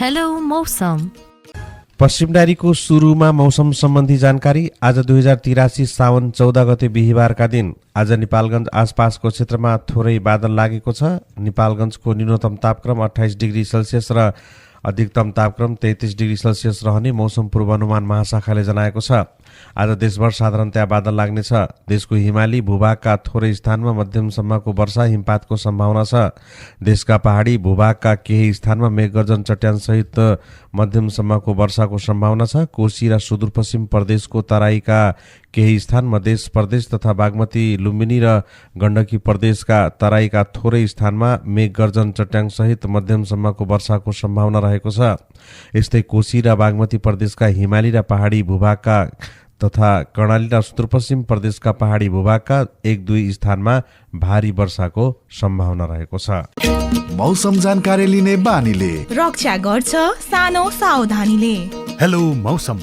Hello मौसम। पश्चिम डायरीको सुरुमा मौसम सम्बन्धी जानकारी। आज 2083 साउन 14 गते बिहिबारका दिन आज नेपालगञ्ज आसपासको क्षेत्रमा थोरै बादल लागेको छ। नेपालगञ्जको न्यूनतम तापक्रम 28 डिग्री सेल्सियस र अधिकतम तापक्रम 33 डिग्री सेल्सियस रहने मौसम पूर्वानुमान महाशाखाले जनाएको छ। आज देशभर साधारणतया बादल लाग्नेछ। देशको हिमाली भूभागका थोरै स्थानमा मध्यमसम्मको वर्षा हिमपातको सम्भावना छ। देशका पहाडी भूभागका केही स्थानमा मेघगर्जन चट्यानसहित मध्यमसम्मको वर्षाको सम्भावना छ। कोशी र सुदूरपश्चिम प्रदेशको तराईका केही स्थान, मध्य प्रदेश तथा बागमती, लुम्बिनी र गण्डकी प्रदेशका तराईका थोरै स्थानमा मेघगर्जन चट्याङसहित मध्यमसम्मको वर्षाको सम्भावना रहेको छ। यस्तै कोशी र बागमती प्रदेशका हिमाली र पहाडी भूभागका तथा कर्णाली र सुदूरपश्चिम प्रदेशका पहाडी भूभागका 1-2 स्थानमा भारी वर्षाको सम्भावना रहेको छ। मौसम जानकारी लिने बानीले रक्षा गर्छ सानो सावधानीले। हेलो मौसम।